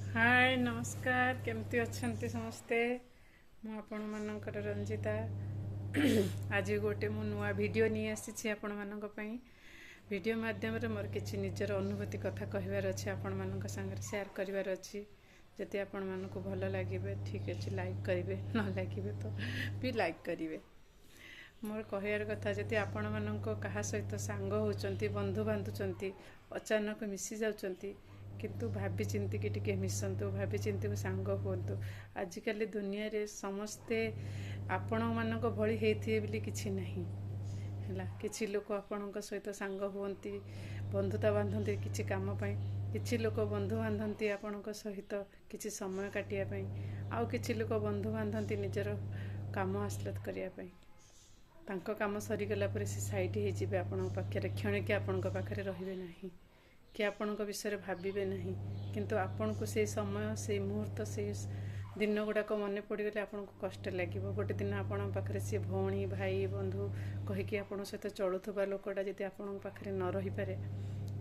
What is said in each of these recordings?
ହାଏ, ନମସ୍କାର। କେମିତି ଅଛନ୍ତି ସମସ୍ତେ? ମୁଁ ଆପଣମାନଙ୍କର ରଞ୍ଜିତା। ଆଜି ଗୋଟେ ମୁଁ ନୂଆ ଭିଡ଼ିଓ ନେଇ ଆସିଛି ଆପଣମାନଙ୍କ ପାଇଁ। ଭିଡ଼ିଓ ମାଧ୍ୟମରେ ମୋର କିଛି ନିଜର ଅନୁଭୂତି କଥା କହିବାର ଅଛି, ଆପଣମାନଙ୍କ ସାଙ୍ଗରେ ସେୟାର କରିବାର ଅଛି। ଯଦି ଆପଣମାନଙ୍କୁ ଭଲ ଲାଗିବେ, ଠିକ୍ ଅଛି, ଲାଇକ୍ କରିବେ। ନ ଲାଗିବେ ତ ବି ଲାଇକ୍ କରିବେ। ମୋର କହିବାର କଥା, ଯଦି ଆପଣମାନଙ୍କ କାହା ସହିତ ସାଙ୍ଗ ହେଉଛନ୍ତି, ବନ୍ଧୁ ବାନ୍ଧୁଛନ୍ତି, ଅଚାନକ ମିଶି ଯାଉଛନ୍ତି, କିନ୍ତୁ ଭାବି ଚିନ୍ତିକି ଟିକେ ମିଶନ୍ତୁ, ଭାବି ଚିନ୍ତିକି ସାଙ୍ଗ ହୁଅନ୍ତୁ। ଆଜିକାଲି ଦୁନିଆରେ ସମସ୍ତେ ଆପଣମାନଙ୍କ ଭଳି ହେଇଥିବେ ବୋଲି କିଛି ନାହିଁ। ହେଲା, କିଛି ଲୋକ ଆପଣଙ୍କ ସହିତ ସାଙ୍ଗ ହୁଅନ୍ତି, ବନ୍ଧୁତା ବାନ୍ଧନ୍ତି କିଛି କାମ ପାଇଁ। କିଛି ଲୋକ ବନ୍ଧୁ ବାନ୍ଧନ୍ତି ଆପଣଙ୍କ ସହିତ କିଛି ସମୟ କାଟିବା ପାଇଁ। ଆଉ କିଛି ଲୋକ ବନ୍ଧୁ ବାନ୍ଧନ୍ତି ନିଜର କାମ ହାସଲ କରିବା ପାଇଁ। ତାଙ୍କ କାମ ସରିଗଲା ପରେ ସେ ସାଇଡ଼ ହେଇଯିବେ ଆପଣଙ୍କ ପାଖରେ, କ୍ଷଣିକେ ଆପଣଙ୍କ ପାଖରେ ରହିବେ ନାହିଁ କି ଆପଣଙ୍କ ବିଷୟରେ ଭାବିବେ ନାହିଁ। କିନ୍ତୁ ଆପଣଙ୍କୁ ସେଇ ସମୟ, ସେଇ ମୁହୂର୍ତ୍ତ, ସେଇ ଦିନ ଗୁଡ଼ାକ ମନେ ପଡ଼ିଗଲେ ଆପଣଙ୍କୁ କଷ୍ଟ ଲାଗିବ। ଗୋଟେ ଦିନ ଆପଣଙ୍କ ପାଖରେ ସିଏ ଭଉଣୀ, ଭାଇ, ବନ୍ଧୁ କହିକି ଆପଣଙ୍କ ସହିତ ଚଳୁଥିବା ଲୋକଟା ଯଦି ଆପଣଙ୍କ ପାଖରେ ନ ରହିପାରେ,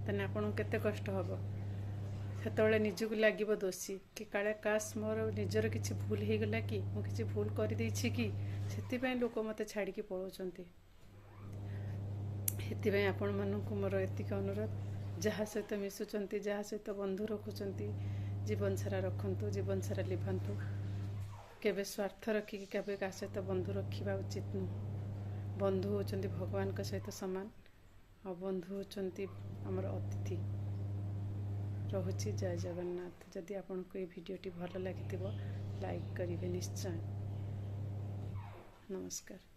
ତାହେଲେ ଆପଣଙ୍କୁ କେତେ କଷ୍ଟ ହେବ। ସେତେବେଳେ ନିଜକୁ ଲାଗିବ ଦୋଷୀ କି କାଳେ କାଶ ମୋର ନିଜର କିଛି ଭୁଲ ହେଇଗଲା କି, ମୁଁ କିଛି ଭୁଲ କରିଦେଇଛି କି, ସେଥିପାଇଁ ଲୋକ ମୋତେ ଛାଡ଼ିକି ପଳାଉଛନ୍ତି। ସେଥିପାଇଁ ଆପଣମାନଙ୍କୁ ମୋର ଏତିକି ଅନୁରୋଧ, ଯାହା ସହିତ ମିଶୁଛନ୍ତି, ଯାହା ସହିତ ବନ୍ଧୁ ରଖୁଛନ୍ତି, ଜୀବନ ସାରା ରଖନ୍ତୁ, ଜୀବନ ସାରା ଲିଭାନ୍ତୁ। କେବେ ସ୍ୱାର୍ଥ ରଖିକି କେବେ କାହା ସହିତ ବନ୍ଧୁ ରଖିବା ଉଚିତ ନୁହଁ। ବନ୍ଧୁ ହେଉଛନ୍ତି ଭଗବାନଙ୍କ ସହିତ ସମାନ, ଆଉ ବନ୍ଧୁ ହେଉଛନ୍ତି ଆମର ଅତିଥି। ରହୁଛି, ଜୟ ଜଗନ୍ନାଥ। ଯଦି ଆପଣଙ୍କୁ ଏଇ ଭିଡ଼ିଓଟି ଭଲ ଲାଗିଥିବ, ଲାଇକ୍ କରିବେ ନିଶ୍ଚୟ। ନମସ୍କାର।